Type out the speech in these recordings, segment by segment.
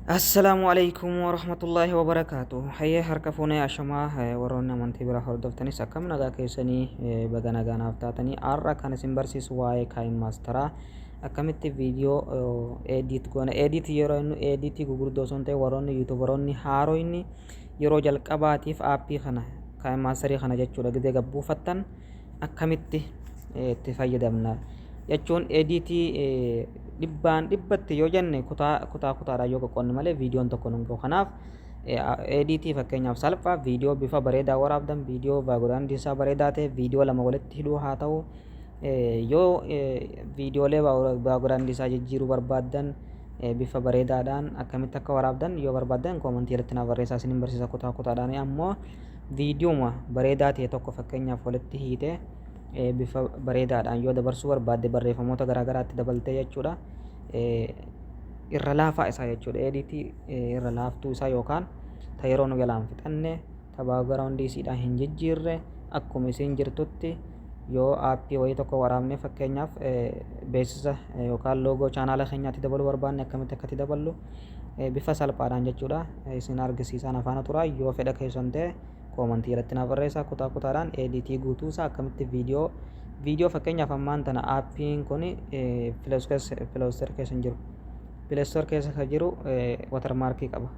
Assalaamu alaikum warahmatullaahi wabarakaatu. Hayyee harka fuunee ashamaa warroonni amantii biraa hordoftanis akkam nagaa keessanii baga nagaa naaf taatanii har'a kan isin barsiisu waa'ee kaayin maastaraa akkamitti viidiyoo edit goona. Edit yeroo inni editii gurguddoo osoo hin ta'in warroonni yuutuubaroonni haaroyni yeroo jalqabaatiif aappii kana kaayin maastarii kana jechuudha gidee gabbuufattan akkamitti itti fayyadamna jechuun ediitii dhibbaan dhibbatti yoo jenne kutaa kutaa kutaadhaan yoo qoqqoodne malee viidiyoon tokko nun gahu. Kanaaf ediitii fakkeenyaaf salphaa viidiyoo bifa bareedaa waraabdan viidiyoo baagiraawundi isaa bareedaa ta'e viidiyoo lama walitti hidhuu haa ta'u yoo viidiyoolee baagiraawundi isaa jijjiiruu barbaaddan bifa bareedaadhaan akkamitti akka waraabdan yoo barbaaddan koomantii irratti naaf barreessaa isinin barsiisa kutaa kutaadhaan ammoo viidiyuma bareedaa ta'e tokko fakkeenyaaf walitti hiite bifa bareedaadhaan yoo dabarsuu barbaadde barreeffamoota garaagaraatti dabaltee jechuudha. Irra laafaa isaa jechuudha. Ediitii irra laaftuu isaa yookaan ta yeroo nu jalaan fixanne ta background isiidhaan hin jijjiirre akkuma isiin jirtutti yoo aappii wayii tokko waraabnee fakkeenyaaf beeksisa yookaan loogoo chaanaala keenyaatti dabaluu barbaanne akkamitti akkatti daballu bifa salphaadhaan jechuudha isin argisiisaan afaana tura yoo fedha keessan ta'e koomantii jalatti naaf barreessaa kutaa kutaadhaan editii guutuu isaa akkamitti viidiyoo viidiyoo fakkeenyaaf ammaan tana aappiin kun pileestoor keessa hin jiru pileestoor keessa kan jiru watarmaarkii qaba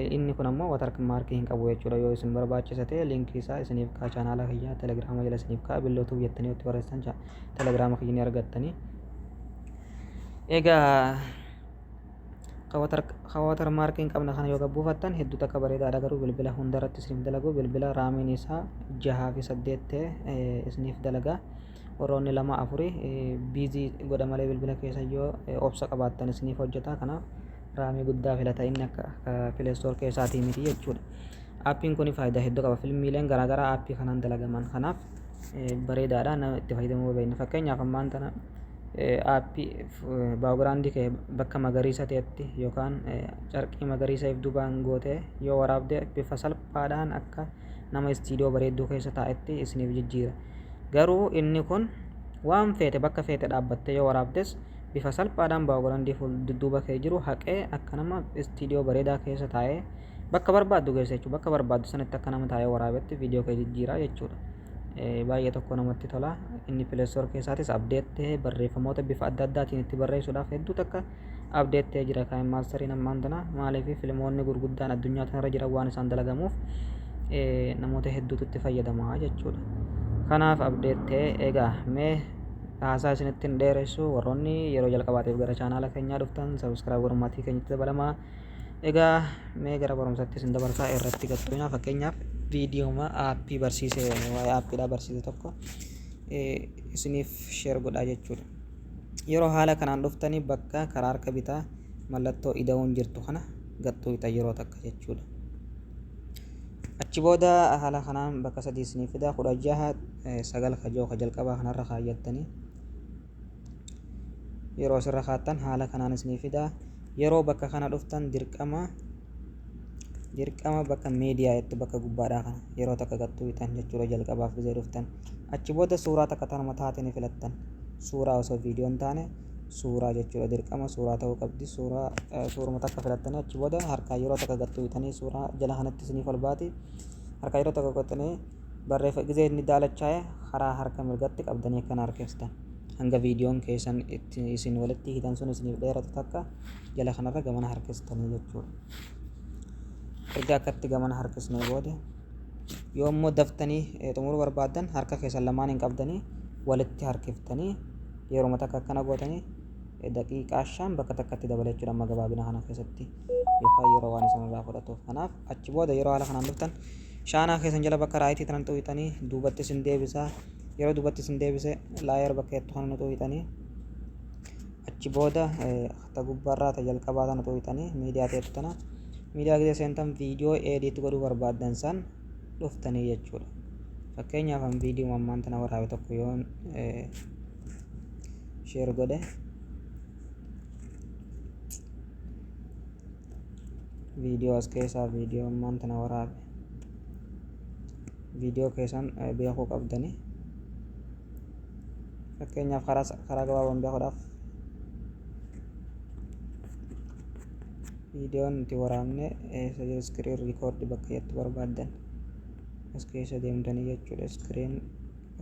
inni kun ammoo watarmaarkii hin qabu jechuudha yoo isin barbaachisa ta'e liinkii isaa isiniif kaa chaanaala kiyyaa telegiraama jala isiniif kaa billootuuf jettanii itti barreessan telegiraama kiyya ni argattanii egaa Ka watermark hin qabne kana yoo gad buufattan hedduu takka bareedaadha garuu bilbila hunda irratti isiniif dalagu bilbila raamiin isaa jahaa fi saddeet ta'e isiniif dalaga warroonni lama afuri biizii godha malee bilbila keessa yoo obsa qabaattan isiniif hojjeta kanaaf raamii guddaa filata inni akka pileestoor keessaatii miti jechuudha. Aappiin kun faayidaa hedduu qaba filmiileen garaagaraa aappii kanaan dalagaman kanaaf bareedaadha nama itti fayyadamuu beekna fakkeenyaaf ammaan tana aappii baagiraandii kee bakka magariisa ta'etti yookaan carqii magariisa if duubaan gootee yoo waraabde bifa salphaadhaan akka nama istiidiyoo bareedduu keessa taa'etti isiniif jijjiira. Garuu inni kun waan feete bakka feete dhaabbattee yoo waraabdes bifa salphaadhaan baagiraandii dudduuba kee jiru haqee akka nama istiidiyoo bareedaa keessa taa'ee bakka barbaaddu geessa jechuudha. Bakka barbaaddu sanatti akka nama taa'ee waraabetti viidiyoo kee jijjiira jechuudha. Baay'ee tokko namatti tola. Inni Play Store keessaatis update ta'ee barreeffamoota bifa adda addaatiin itti barreessuudhaaf hedduu takka update ta'ee jira. Kaayim maastariin ammaan tana maaliif filmoonni gurguddaan addunyaa tanarra jiran waan isaan dalagamuuf namoota hedduutu itti fayyadama jechuudha. Kanaaf update ta'ee egaa mee haasaa isinitti hin dheeressu warroonni yeroo jalqabaatiif gara chaanaala keenyaa dhuftan subscribe godhuun maatii keenyatti dabalamaa. Egaa mee gara barumsatti isin dabarsaa irratti gattuina fakkeenyaaf viidiyooma aappii barsiise waa'ee aappiidhaa barsiise tokko isiniif sheer godhaa jechuudha. Yeroo haala kanaan dhuftanii bakka karaa harka bitaa mallattoo ida'uun jirtu kana gattuuta yeroo takka jechuudha. Achi booda haala kanaan bakka sadii isiniif fida 16 9 kajoo ka jalqabaa kanarra kaayyattanii yeroo asirra kaattan haala kanaan isinii fida. Yeroo bakka kana dhuftan dirqama dirqama bakka meediyaa jettu bakka gubbaadhaa kana yeroo takka gattuu hixan jechuudha jalqabaaf gizee dhuftan. Achi booda suuraa takka tanuma taate ni filattan. Suuraa osoo viidiyoo hin taane suuraa jechuudha dirqama suuraa ta'uu qabdi. Suuraa suuruma takka filattanii achi booda harkaan yeroo takka gattuu hixanii suuraa jala kanatti isiniif ol baati. Harkaan yeroo takka gottanii barreeffa gizee inni daalachaa'e karaa harka mirgatti qabdanii akkana harkiftan. Hanga viidiyoon keessan itti isin walitti hiitan sun isiniif dheeratu takka jala kanarra gamana harkistanii jechuudha. Erga akkatti gamana harkisnee booda yoo immoo daftanii xumuruu barbaaddan harka keessan lamaan hin qabdanii walitti harkiftanii yeruma takka akkana gootanii daqiiqaa 5 bakka takkatti dabala jechuudha amma gabaabina kana keessatti yookaan yeroo waan isin irraa fudhatuuf. Kanaaf achi booda yeroo haala kanaan dhuftan shaanaa keessan jala bakka raayitii tanan xuwixanii duubatti isin deebisa. Yeroo duubatti isin deebise laayer bakka jettu kana xuwixanii achi booda ta gubbaarraa ta jalqabaa tana xuwixanii miidiyaa ta'ettu tana miidiyaa gisee seentan viidiyoo edit godhuu barbaaddan san dhuftanii jechuudha. Fakkeenyaaf an viidiyoo ammaan tana waraabe tokko yoon share godhe viidiyoo as keessaa viidiyoo ammaan tana waraabe viidiyoo keessan beekuu qabdani. Fakkeenyaaf karaa karaa gabaabaan beekuudhaaf Viidiyoon nuti waraabne eessa jira? Screen record bakka jettu barbaaddan as keessa deemtanii jechuudha. Screen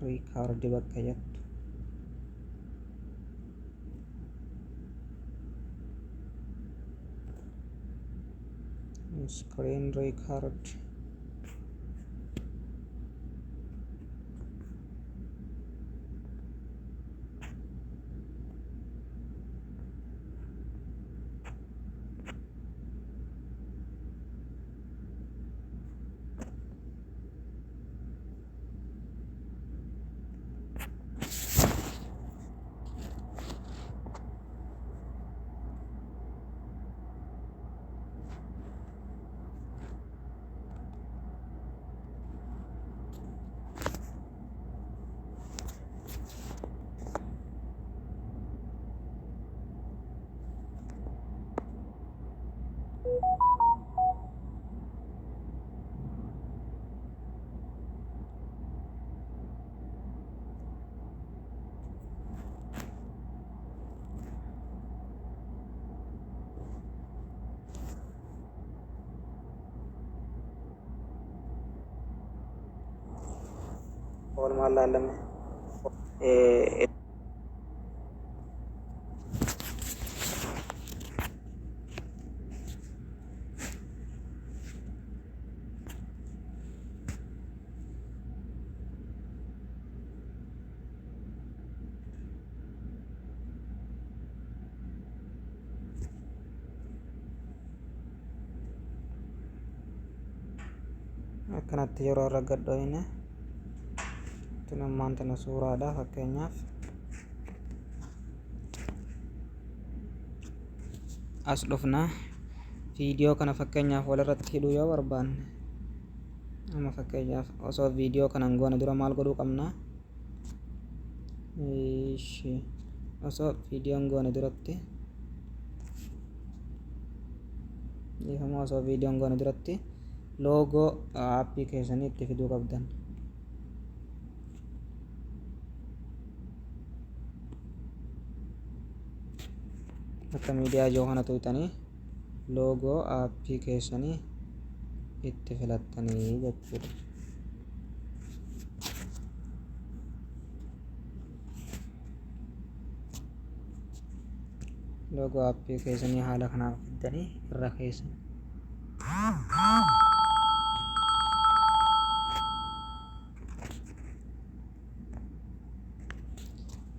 record bakka jettu. Screen record. Oolmaan laalame. Akkanatti yeroo irra gad dhoyne, tun ammaan tana suuraadha. Fakkeenyaaf as dhufna, viidiyoo kana fakkeenyaaf walirratti hidhuu yoo barbaanne, amma fakkeenyaaf osoo viidiyoo kana hin goone dura maal godhuu qabna? Ishi, osoo viidiyoo hin goone duratti, dhiifama, osoo viidiyoo hin goone duratti loogoo aappii keessanii itti fiduu qabdan. Akka miidiyaa ijoo kana tuqxanii loogoo aappii keessanii itti filattanii jechuudha. Loogoo aappii keessanii haala kanaan fiddanii irra keessan.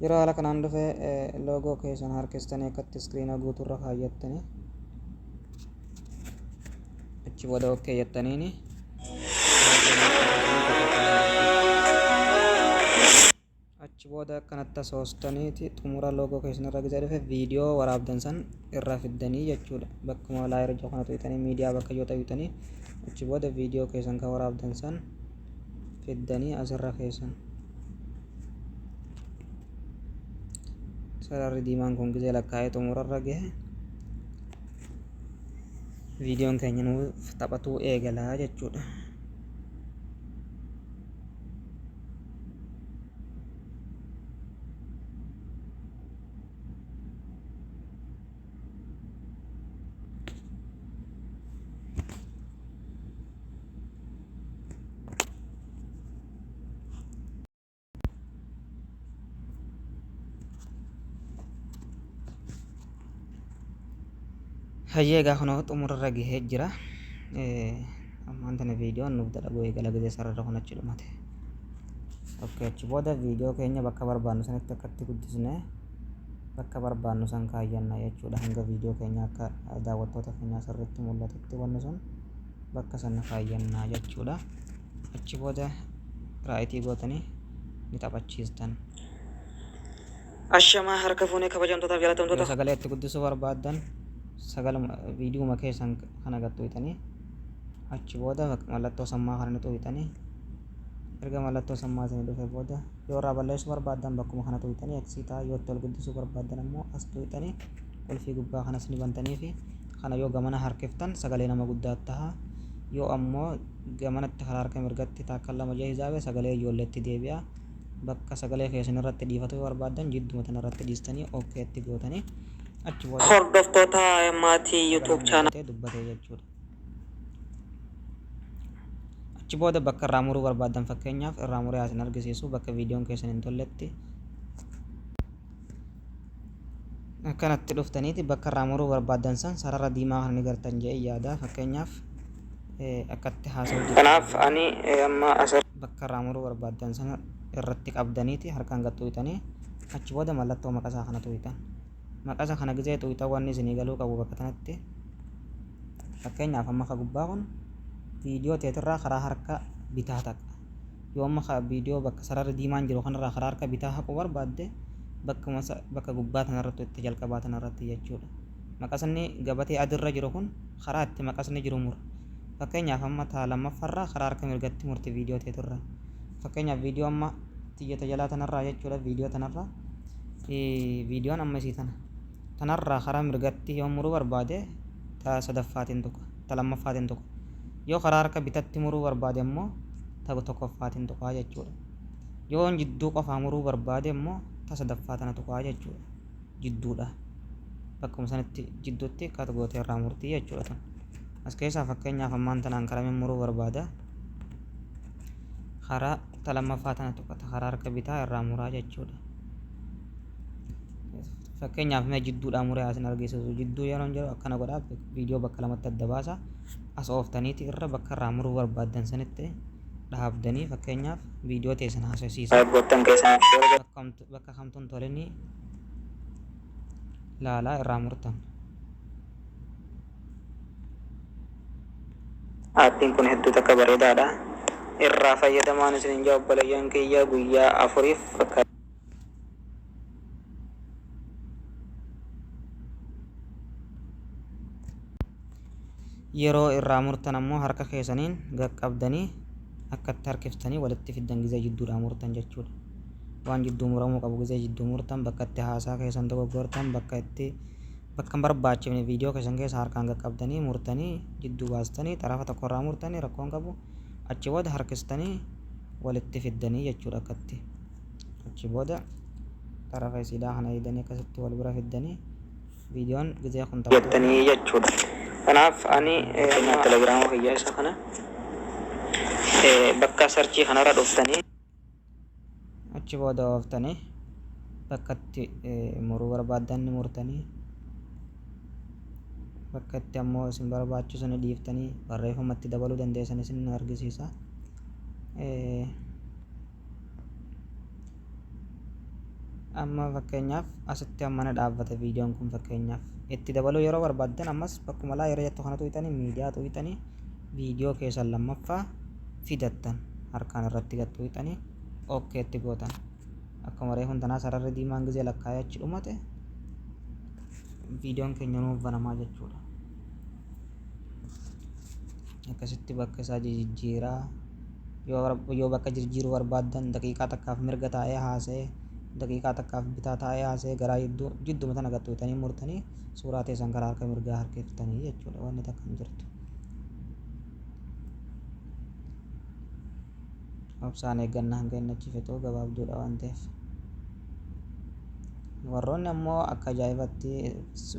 Yeroo haala kanaan dhufe, loogoo keessan harkistanii akkatti iskiriina guutuurra kaayyattanii, achi booda okay jettaniini, achi booda akkanatti asoostaniiti xumura loogoo keessan irra gizee dhufe, viidiyoo waraabdan san irra fiddanii jechuudha. Bakkuma layer ijoo kana tuqxanii, miidiyaa bakka ijoo tuqxanii, achi booda viidiyoo keessan kan waraabdan san fiddanii asirra keessan. Sararri diimaan kun gizee lakkaa'ee xumurarra gahe, viidiyoon keenya nuuf taphatuu eegalaa jechuudha. Hayyee, egaa kunoo xumurarra gahee jira. Ammaan tana viidiyoon nuuf dalaguu eegala gizee sararra kun achi dhumate. Okay, achi booda viidiyoo keenya bakka barbaannu sanitti akkatti guddisnee bakka barbaannu san kaayyanna jechuudha. Hanga viidiyoo keenya akka daawwattoota keenyaa sirriitti mul'atutti wanni sun bakka sana kaayyannaa jechuudha. Achi booda right gootanii ni taphachiistan. Ashamaa, harka fuunee, kabajamtootaaf Yoo jaalatamtoota. sagalee itti guddisuu barbaaddan, sagaluma viidiyuma keessan kana gad tuqxanii, achi booda mallattoo sammaa kana ni tuqxanii. Erga mallattoo sammaa isinii dhufe booda, yoo irraa balleessuu barbaaddan bakkuma kana tuqxanii aksii ta'a. Yoo itti ol guddisuu barbaaddan ammoo as tuqxanii qulfii gubbaa kanas ni bantanii fi kana yoo gamana harkiftan sagalee nama guddaa taha, yoo ammoo gamanatti karaa harka mirgatti taakkan lama jee hizaabe sagalee ijoolleetti deebi'a. Bakka sagalee keessan irratti dhiifatuu barbaaddan jidduma tana irratti dhiistanii okay tti gootanii, Achi booda Hordoftoota maatii YouTube sagaleen channel dubbatee dubbatee jechuudha. Achi booda bakka irraa muruu barbaaddan, fakkeenyaaf irraa muree asin argisiisu, bakka viidiyoon keessan hin tolletti akkanatti dhuftaniiti bakka irraa muruu barbaaddan san sarara diimaa kana ni gartan jedhee yaada. Fakkeenyaaf akkatti haasa'u jirtan Kanaaf ani amma asirra bakka irraa muruu barbaaddan sana irratti qabdaniiti harkaan gad tuqxanii achi booda mallattoo maqasaa kana tuqxan. Maqasa kana gizee tuqxan wanni isinii galuu qabu bakka kanatti, fakkeenyaaf amma ka gubbaa kun viidiyoo teetirraa karaa harka bitaa taqa. Yoo amma ka viidiyoo bakka sararri diimaan jiru kanarraa karaa harka bitaa haquu barbaadde, bakkuma bakka gubbaa tanarratti itti jalqabaa tanarratti jechuudha. Maqasni gabatee adirra jiru kun karaa itti maqasni jiru mura. Fakkeenyaaf amma taa lammaffaarraa karaa harka mirgatti murti viidiyoo teetirraa. Fakkeenyaaf viidiyoo amma xiyyata jalaa tanarraa jechuudha, viidiyoo tanarraa, viidiyoon amma isii tana tanarraa karaa mirgatti yoo muruu barbaade, ta sadaffaatiin tuqa, ta lammaffaatiin tuqa. Yoo karaa harka bitatti muruu barbaade immoo ta tokkoffaatiin tuqaa jechuudha. Yoo jidduu qofaa muruu barbaade immoo ta sadaffaa tana tuqaa jechuudha. Jidduudha. Bakkuma sanitti jidduutti cut gootee irraa murtii jechuudha tun. As keessaa fakkeenyaaf ammaan tanaan karamiin muruu barbaada? Karaa ta lammaffaa tana tuqata, karaa harka bitaa irraa muraa jechuudha. Fakkeenyaaf mee jidduudhaa muree asin argisiisu. Jidduu yeroo jedhu akkana godhaa, viidiyoo bakka lamatti adda baasa. As ooftaniiti irra bakka irraa muruu barbaaddan sanitti dhaabdanii, fakkeenyaaf viidiyoo teessan haasofsiisa. Abboottan keessaniif share Bakka kamtuun tolinii laalaa irraa murtan. Aappiin kun hedduu takka bareedaadha. Irraa fayyadamaan isinin jaa obboleeyyan kiyya, guyyaa 4f bakka Yeroo irraa murtan ammoo harka keessaniin qaqqabdanii akkatti harkiftanii walitti fiddan gizee jidduudhaa murtan jechuudha. Waan jidduu muramuu qabu gizee jidduu murtan, bakka itti haasaa keessan dogoggortan, bakka itti bakka hin barbaachifne viidiyoo keessan keessa harkaan qaqqabdanii murtanii jidduu baastanii xarafa tokkorraa murtanii rakkoon qabu, achi booda harkistanii walitti fiddanii jechuudha akkatti. Achi booda xarafa isiidhaa kana eegdanii akkasitti wal bira fiddanii viidiyoon gizee kun taphatee jettanii jechuudha. Kanaaf ani telegiraama kiyya isa kana bakka search kanarra dhuftanii achi booda ooftanii bakka itti muruu barbaaddan ni murtanii, bakka itti ammoo isin barbaachisu ni dhiiftanii, barreeffama itti dabaluu dandeessan isin argisiisa. Amma fakkeenyaaf asitti amma na dhaabbata viidiyoon kun. Fakkeenyaaf itti dabaluu yeroo barbaaddan ammas bakkuma laa yeroo jettu kana tuqxanii, miidiyaa tuqxanii, viidiyoo keessan lammaffaa fidattan, harkaan irratti gad tuqxanii okaytti gootan. Akkuma reefuun tanaa sararri diimaan gizee lakkaa'ee achi dhumate viidiyoon keenya nuuf banamaa jechuudha. Akkasitti bakka isaa jijjiiraa. Yoo bakka jijjiiruu barbaaddan, daqiiqaa takkaaf mirga taa'ee haasa'ee, daqiiqaa takkaaf bitaa taa'ee haasa'ee, garaa jidduu jidduma tana gad tuqxanii murtanii suuraa teessan karaa harka mirgaa harkiftanii jechuudha. Wanni takka hin jirtu. Obsaan eeggannaa hanga inni achi fixuu, gabaabduudha waan ta'eef. Warroonni ammoo akka ajaa'ibatti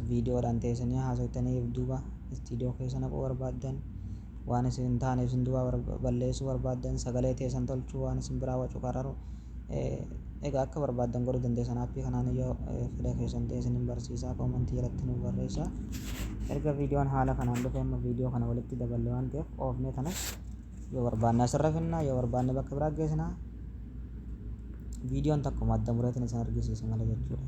viidiyoodhaan teessanii haasoftanii duuba istiidiyoo keessa naquu barbaaddan, waan isin hin taane isin duuba balleessuu barbaaddan, sagalee teessan tolchuu, waan isin biraa wacu qararu, egaa akka barbaaddan godhuu dandeessan. Aappii kanaan yoo fedha keessan ta'e isin barsiisaa, koomantii jalatti nuuf barreessaa. Erga viidiyoon haala kanaan dhufe, amma viidiyoo kana walitti daballe waan ta'eef, oofnee tanas yoo barbaanne asirra finna, yoo barbaanne bakka biraa geessina. Viidiyoon takkuma adda mureetiin isin argisiisa malee jechuudha.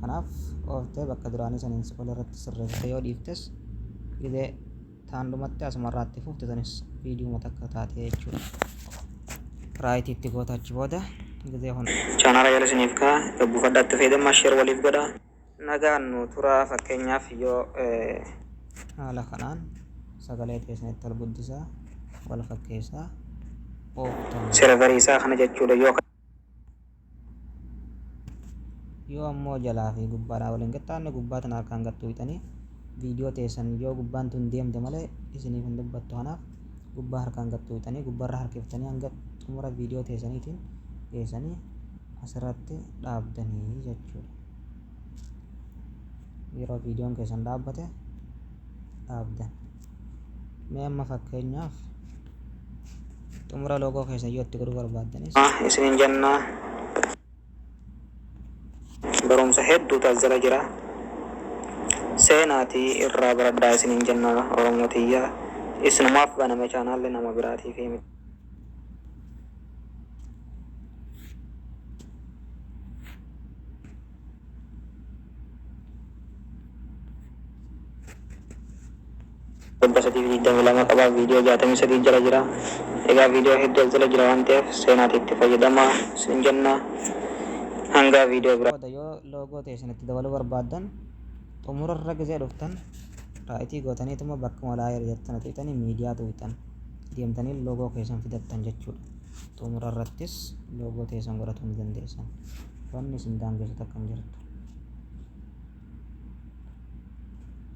Kanaaf ooftee bakka duraanii saniin ol irratti sirreessite yoo dhiiftes, gizee taan dhumatti asumarraatti fufte sanis viidiyoo takka taate jechuudha. Rightiitti goota, achi booda gizee kun chaanaala jala isiniif ka'a, buufadhaatti fayyadamaa, share waliif godhaa. Nagaan nu turaa. Fakkeenyaaf yoo haala kanaan sagalee teessanitti ol guddisaa, wal fakkeessaa ooftanii. Serverii isaa kana jechuudha yoo Yoo ammoo jalaa fi gubbaadhaan waliin qixxaanne, gubbaa tana harkaan gad tuqxanii viidiyoo teessan yoo gubbaan tun deemte malee isiniif hin dubbattu. Kanaaf gubbaa harkaan gad tuqxanii gubbaarra harkiftanii hanga xumura viidiyoo teessaniitiin geessanii asirratti dhaabdanii jechuudha. Yeroo viidiyoon keessan dhaabbate dhaabdan. Mee amma fakkeenyaaf xumura loogoo keessan yoo itti godhuu barbaaddanis Isinin jennaa, barumsa hedduutu as jala jira. Seenaatii irraa baradhaa isinin jennaa. Oromoo tiyya, isinumaaf baname chaanaalli, nama biraatiif miti. 322 qabaa, viidiyoo 63 jala jira. Egaa viidiyoo hedduu as jala jira waan ta'eef seenaatii itti fayyadamaa isin jenna. Hanga viidiyoo biraa booda yoo loogoo teessan itti dabaluu barbaaddan, xumurarra gizee dhuftan right gootaniituma bakkuma layer jettan tuqxanii, media tuqxan, deemtanii loogoo keessan fidattan jechuudha. Xumurarrattis loogoo teessan godhatuu ni dandeessan. Wanni isin daangessu takka hin jirtu.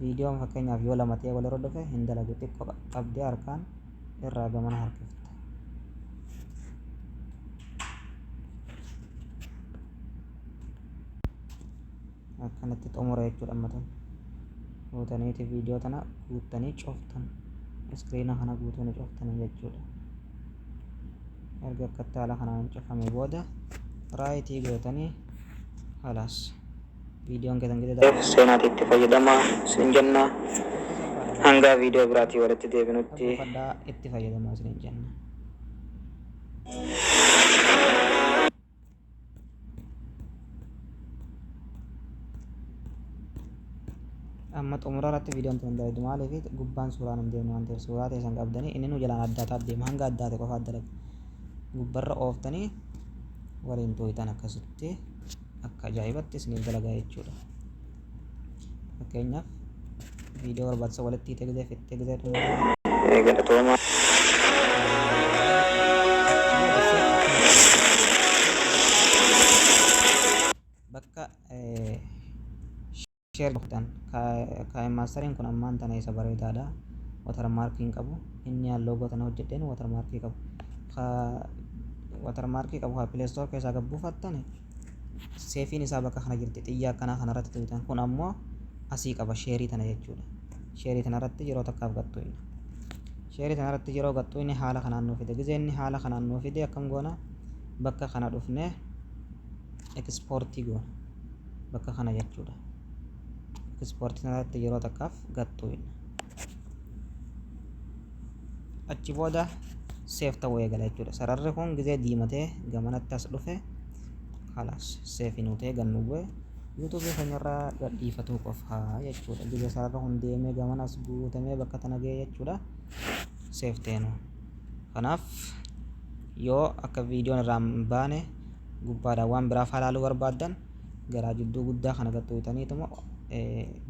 Viidiyoon fakkeenyaaf yoo lama ta'ee walirra dhufe hin dalagu, xiqqoo qabdee harkaan irraa gamana harkifta. Akkanatti xumura jechuudha. Amma tan guutaniiti viidiyoo tana guuttanii cuftan, iskiriina kana guutuu ni cuftanii jechuudha. Erga akkatti haala kanaan cufame booda right gootanii, halaas viidiyoon keessan gidee dalagu. Seenaatii itti fayyadamaa isin jenna. Akka salphaadha. Hanga viidiyoo biraatii walitti deebinutti. Buufadhaa, itti fayyadamaa isiniin jenna. Amma xumura irratti viidiyoon tun hin dalagdu. Maaliif? Gubbaan suuraan hin deemne waan ta'eef. Suuraa teessan qabdanii inni nu jalaan addaataa deema, hanga addaate qofa dalaga. Gubbarra ooftanii waliin tuuyitan, akkasitti akka ajaa'ibatti isiniif dalagaa jechuudha. Fakkeenyaaf viidiyoo barbaachisa walitti hiitee gizee fixxee gizee xumurtee Galatoomaa. Achi booda save bakka share godhan. KineMasteriin kun ammaan tana isa bareedaadha. Watermarkii hin qabu. Inni loogoo tana hojjedheen watermarkii qabu. Watermarkii qabu haa Play Store keessaa gad buufattan, saveiin isaa bakka kana jirti, xiyya akkanaa kanarratti tuqxan. Kun ammoo asii qaba, share tana jechuudha. Share tanarratti yeroo takkaaf gattu inni. Share tanarratti yeroo gattu inni haala kanaan nuu fide. Gizee inni haala kanaan nuu fide akkam goona? Bakka kana dhufnee export goona. Bakka kana jechuudha. Export tanarratti yeroo takkaaf gattu inni. Achi booda save ta'uu eegala jechuudha. Sararri kun gizee diimatee gamanatti as dhufe, halaas save nuu ta'e gannu bu'e, YouTubeii keenyarraa gadhiifatuu qofa jechuudha. Gizee sararri kun deemee gamana as guutamee bakka tana ga'e jechuudha. Save ta'e. Kanaaf yoo akka viidiyoon irraa hin baane gubbaadhaan waan biraa faalaaluu barbaaddan, garaa jidduu guddaa kana gattuutaniituma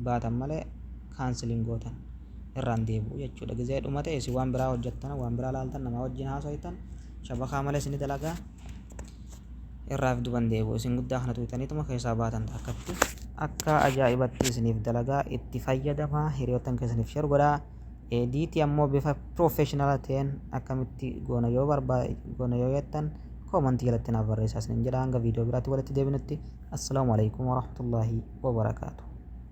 baatan malee canceliin gootan irraan deebi'u jechuudha. Gizee dhumate isin waan biraa hojjettan, waan biraa laaltan, namaa wajjin haasoftan, shabakaa malee isin dalagaa irraaf duban deebi'u. Isin guddaa kana tuutaniituma keessaa baatan akkatti akka ajaa'ibatti isiniif dalagaa. Itti fayyadamaa, hiriyoottan keessaniif share godhaa. Edit ammoo bifa professional ta'een akkamitti goona yoo goona yoo jettan, comment jalatti naaf barreessaa isiniin jedha. Hanga viidiyoo biraatti walitti deebinutti, assalaamu alaikum warahmatullaahi wabarakaatu.